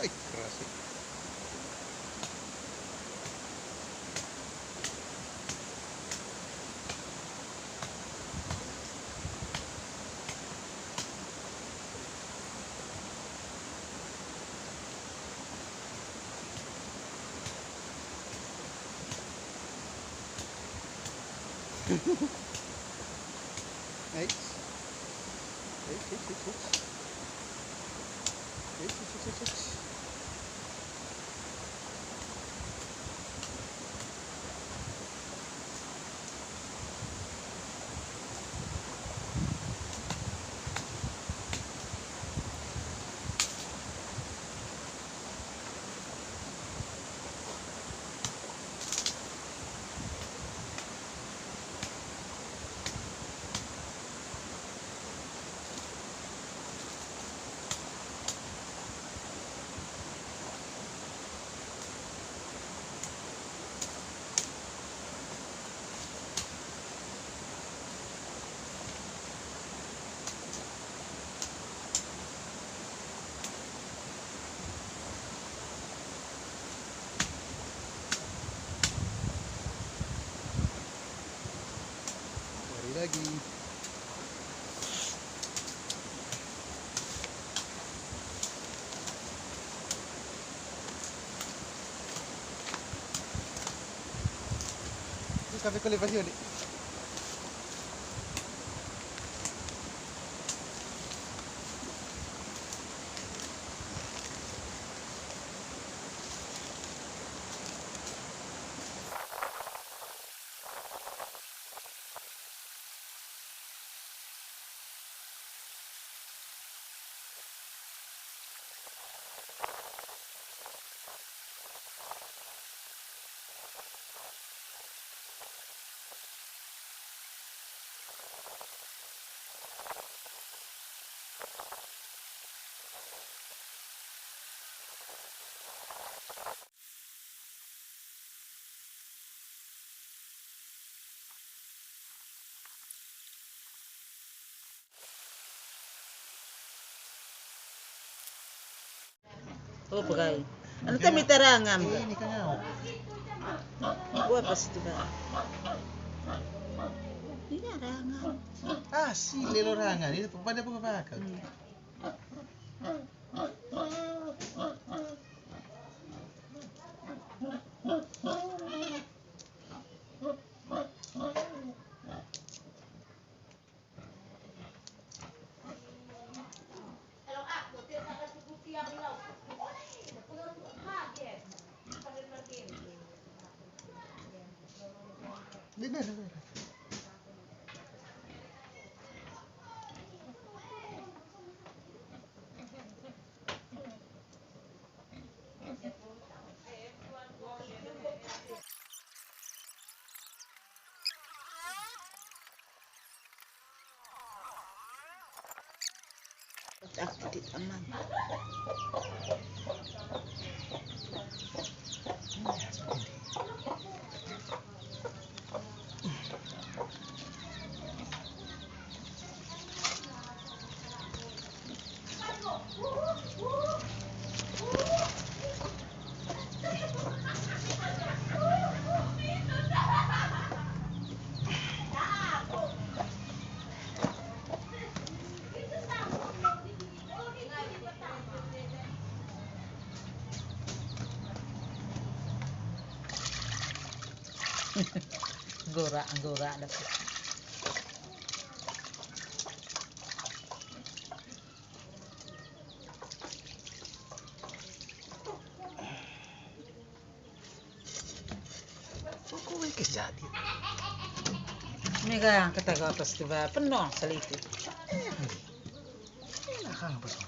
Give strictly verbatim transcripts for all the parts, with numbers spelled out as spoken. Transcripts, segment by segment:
Ih, keras ya. Eits. Eits, eits, eits, eits. Eits, eits, eits, eits, eits. Cari lagi. Ini kafe kulit pasti, Dik. Oh, pegai. Anu teh mita rangam. Eh, ini kan ngau. Buat pas itu, Kak. Ini rangam. Ah, si lelo rangam. Ini pada buka bakal. Hmm. Aku di taman. Gora, gora dapet. Kuku wekes jadi. Ini kan kata gua pasti ba penuh seliti. Enak kan apa sih?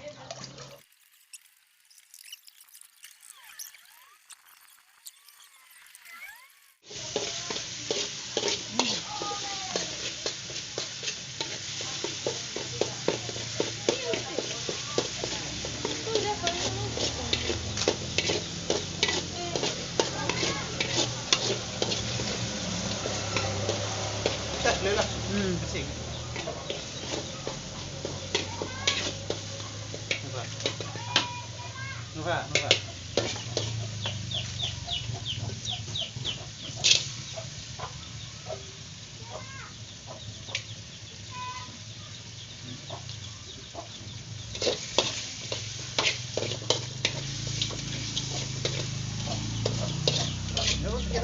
Hmm. Kita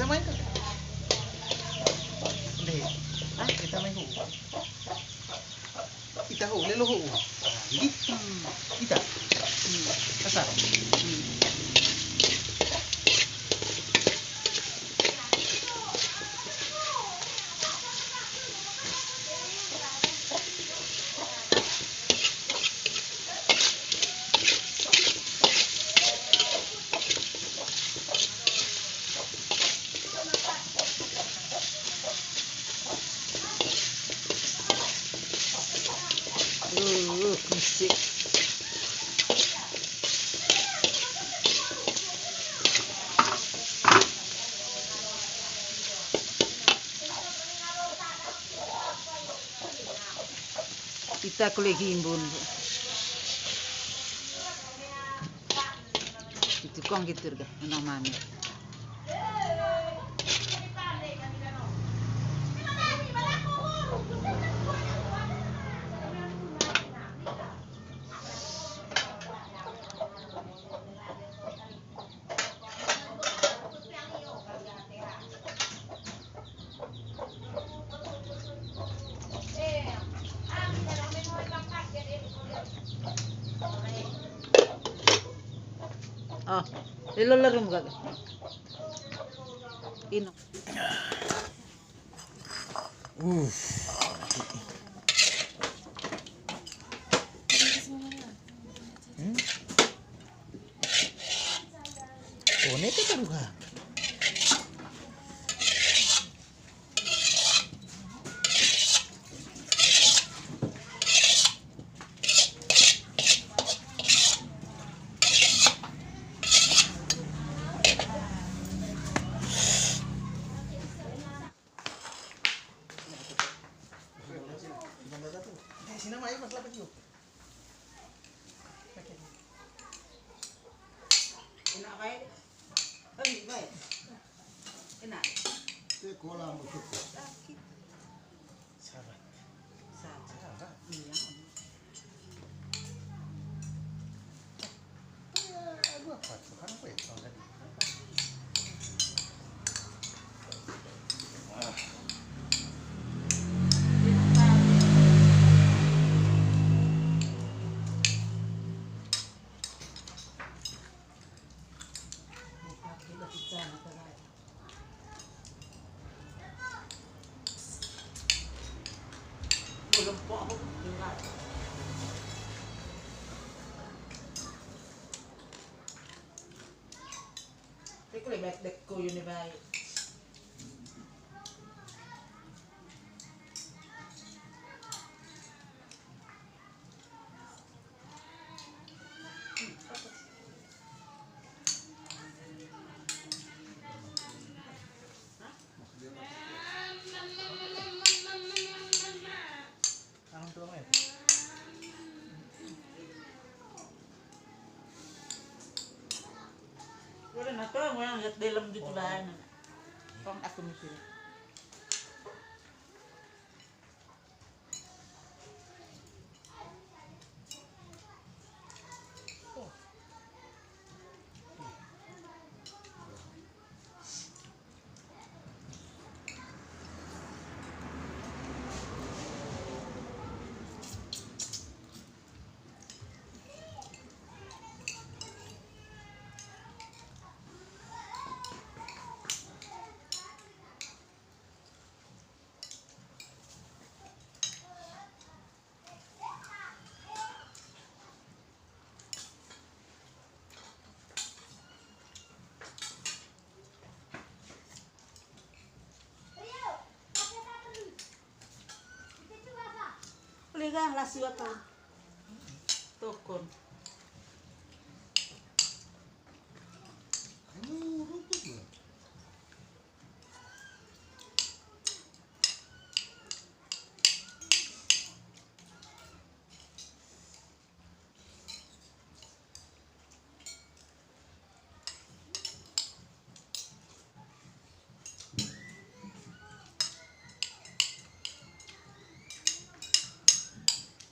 main ke? Deh. Ah, kita main ke? Ita ho, lelo ho. Ah, gitu. Ita. Hmm. Kasar. Hmm. Uh, uh, musik. Ita kule himbun. Itu kong gitu dah, enam menit. Oh, lelo larum gaga. Ino. Uh. Hmm? Oh, neta taruh ha. Enak baik. Enak baik. Enak. Dia kolam begitu. Sakit. Sarat. Sarat. Sarat. Iya. Eh, aduh, apa tuh? Kan apa ya? Oh, tadi. Ah. Udah, nah, tuh, mau yang lihat dalam gitu, Bang. Kong aku mikir. Boleh kan, lasi waktu. Tokon.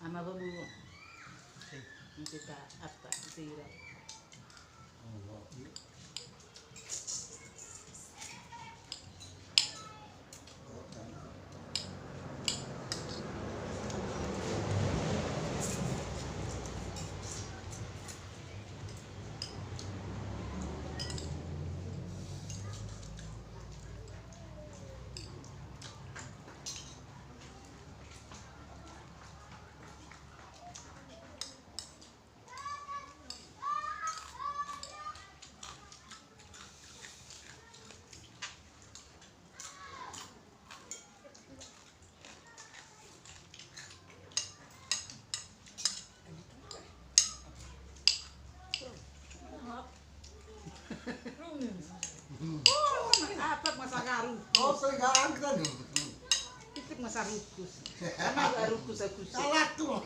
Ama babu. Kita apa? Sira. Apa masa garu? Oh, saya garu kan. Itu masa rukus. Sama rukus aku sih. Salah tuh.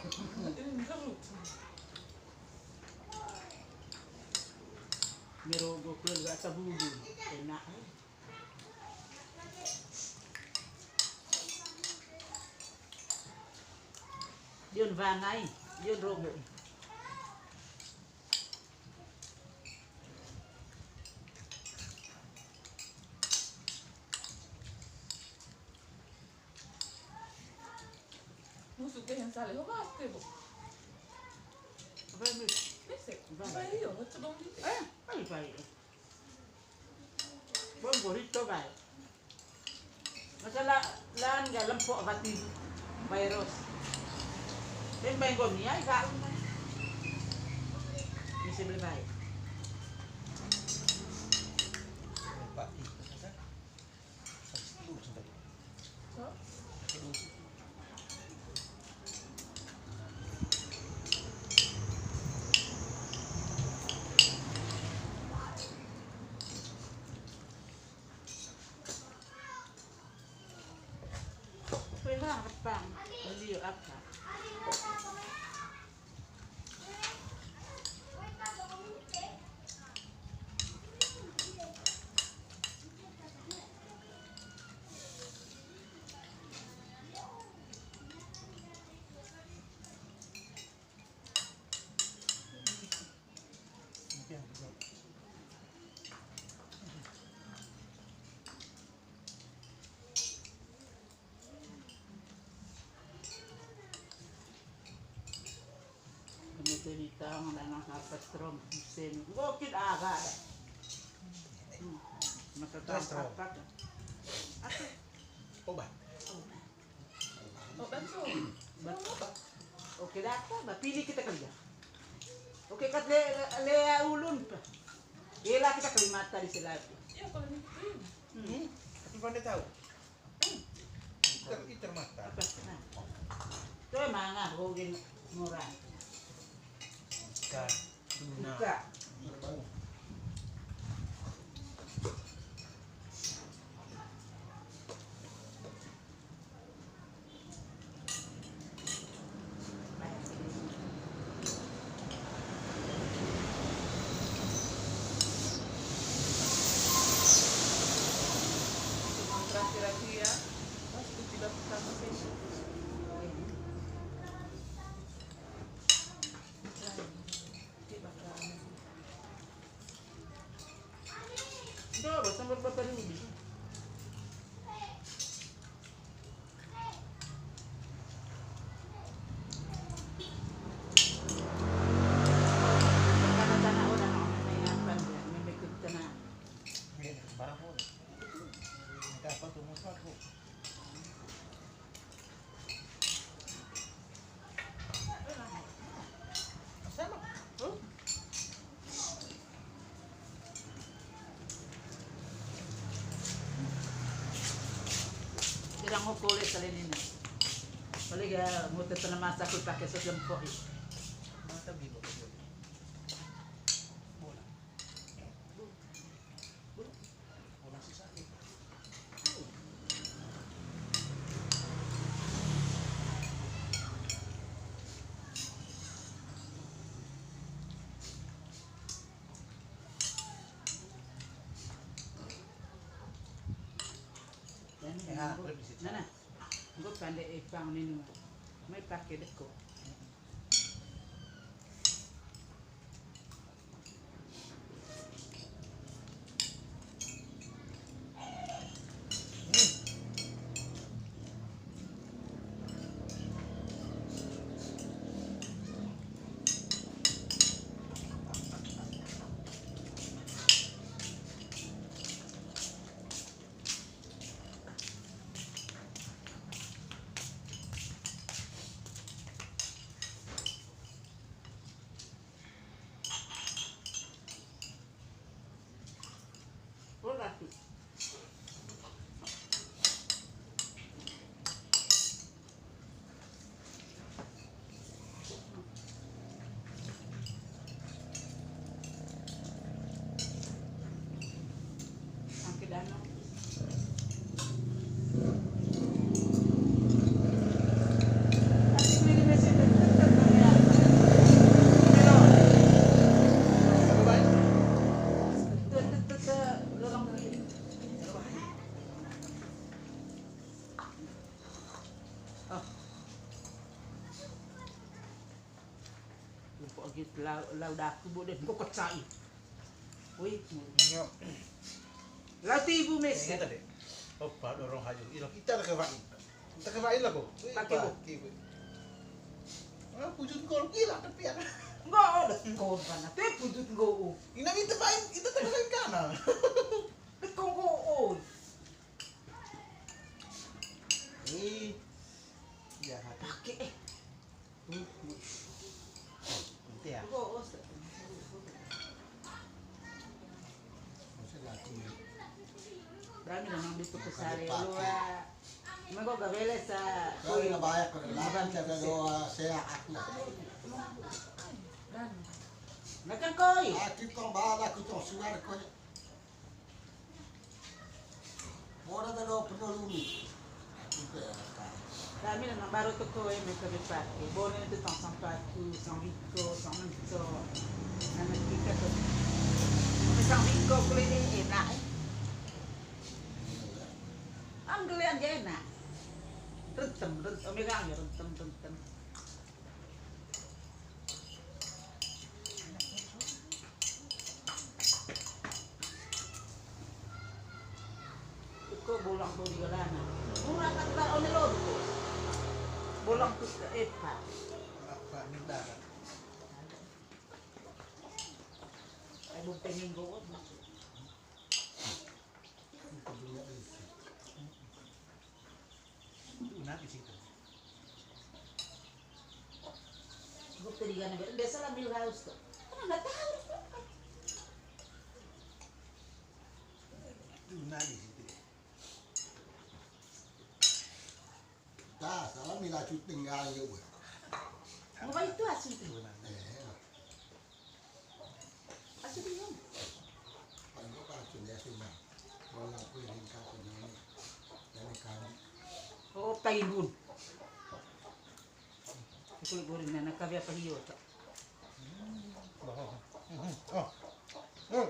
Merogo keluarga Sabulu. Enak. Dion vanai, dion rogo. Musuh ke yang saleh, oh, pasti, Bu. Apa ini? Besek. Baik. Baik, iya, coba gitu. Eh, baik, baik. Bon burrito bae. Masalah lan ga lempok vati virus. Ben bae nggomi ai ka. Bisa beli bae. Pak, ih, apa? Habis dulu sampai. Hah? Pakai dulu. Kuih lah, petang. Beli yuk, apa? Kami cerita mengenai apa strom sen. Gokit aga ada. Hmm. Masa tahu apa? Apa? Obat. Oh, bantu. Ba-, oke, dah, apa? Ba, pilih kita kerja. Oke, kat le, le, le ulun, pa. Ela kita kelima tadi selalu. Iya, kalau gitu. Hmm. Hmm. Tapi pandai tahu. Hmm. Iter, iter mata. Apa? Nah. Tuh emang ah, gua gini murah. Ikan. Tuna. Buka. Terakhir lagi ya, pas ku tidak pertama sih. Coba sambal batari ubi. Tanah-tanah orang, orang yang apa, yang ikut tanah. Iya, barang pun. Minta apa tuh, mau apa, Bu? Jarang aku kulit kali ini. Paling ya, mau tetap masak, aku pakai sos lempok, ya. Mata bibo. Bola. Nana, nana. Engko pande epang nenu. Mai pake deko. Oh. Lupa gitu, lau, lau daku, bu, deh, kok kecai. Wih. Iya. Lau tibu mes. Iya, tadi. Opa dorong hayu. Ila kita tak kebain. Kita kebain lah, bu. Wih, pakai, bu. Pakai, bu. Ah, pujut gol gila, tapi ya. Enggak ada korban, tapi pujut gol. Ina itu main, itu tak main kanan. Dekong, oh, oh. Eh. Jahat. Pakai, eh. Nanti ya. Berani memang itu kesari luar. Emang kok gak beres, ah? Kau yang banyak berlaku, ada doa sehat lah. Makan koi. Ah, kita bala, kita suar koi. Bora tado penolong ni. Kami nang baru toko, eh, mereka bepake. Bora itu tang sampah tu, sang biko, sang menco. Nang kita tu. Sang biko kulit enak, eh. Anggelian je enak. Rentem, rentem, merah ya, rentem, rentem. Ko bolang ko di galana. Murah kan ba one lodo. Bolang ko ke epa. Apa ni barang? Ai, bu pengen go. Nah, di situ. Gue tadi kan, biasa lah, Bill House tuh. Kan nggak tahu. Nah, di situ. Dah, salah mila cut tinggal ya, gue. Apa itu asli tuh? Eh, Paling kok kacun ya, cuma bolang kuning kacun ini. Ini kami. Oh, taibun. Itu goreng nana kabe apa hiyo, Cak? Oh. Hmm.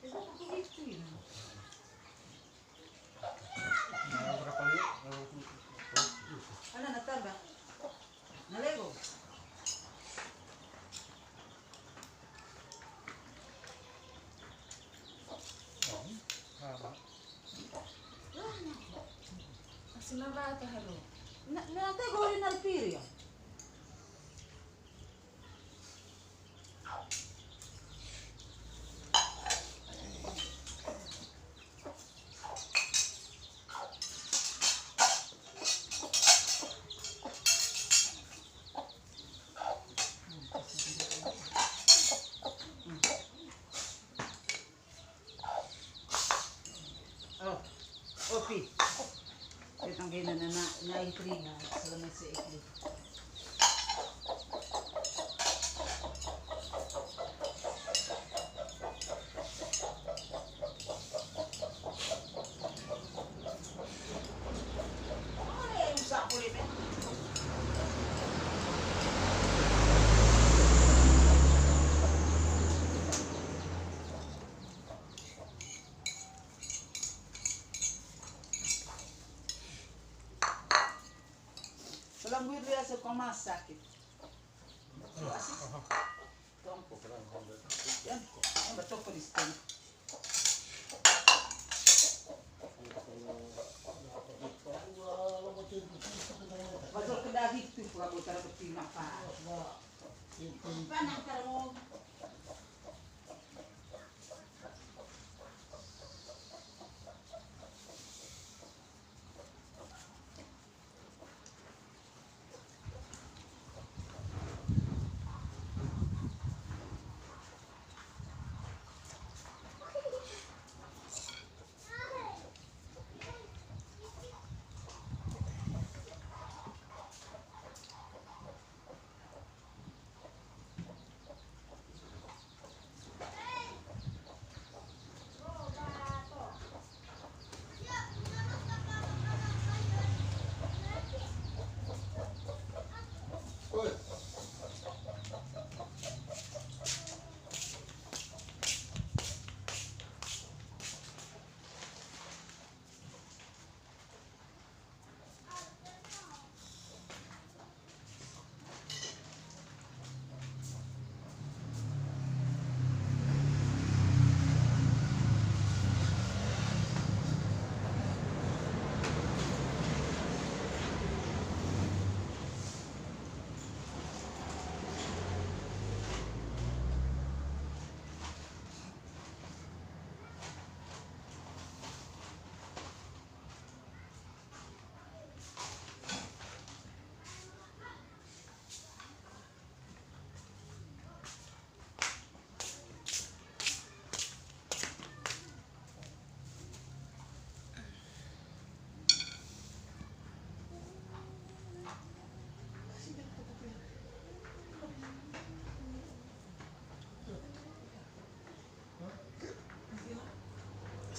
Itu aku itu ya. Ana na tamba. Na lego. Asina bata halo. Na, na te gori na piri ya. Oh, opi. Kita gini na, na, na, na, selama si ikli. Belum gue biasa kok masak gitu. Asis. Tongko. Yan, yan ba toko di sini. Masuk ke daging tuh, kalau buat cara betina, Pak. Panang terus.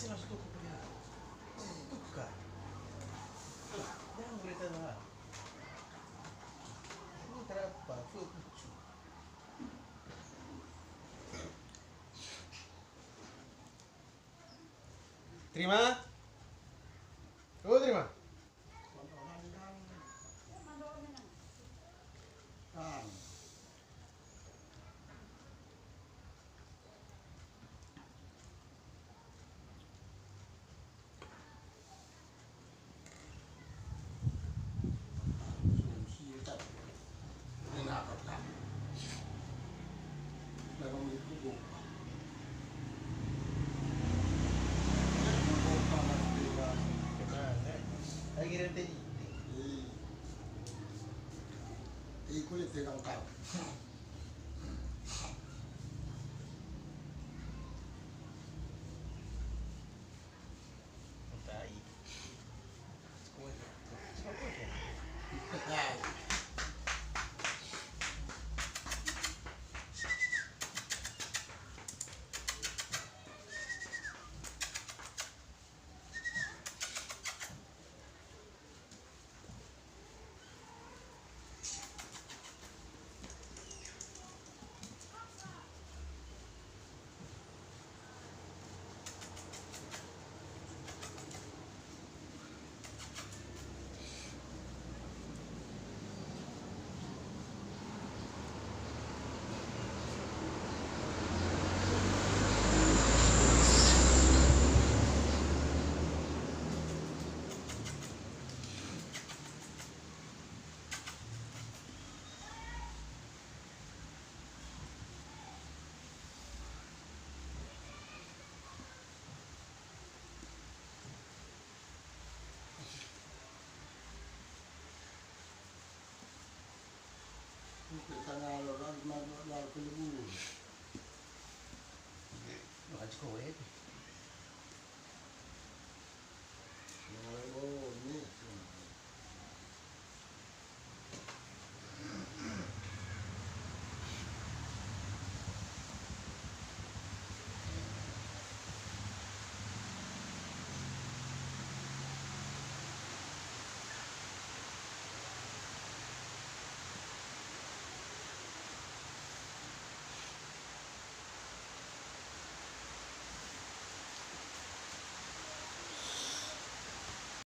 Masuk toko pake. Tukar. Jangan boleh salah. Ini kenapa? Full kucu. Terima. Oh, terima. Lagi rente di. Ih, kulit dia kangkang.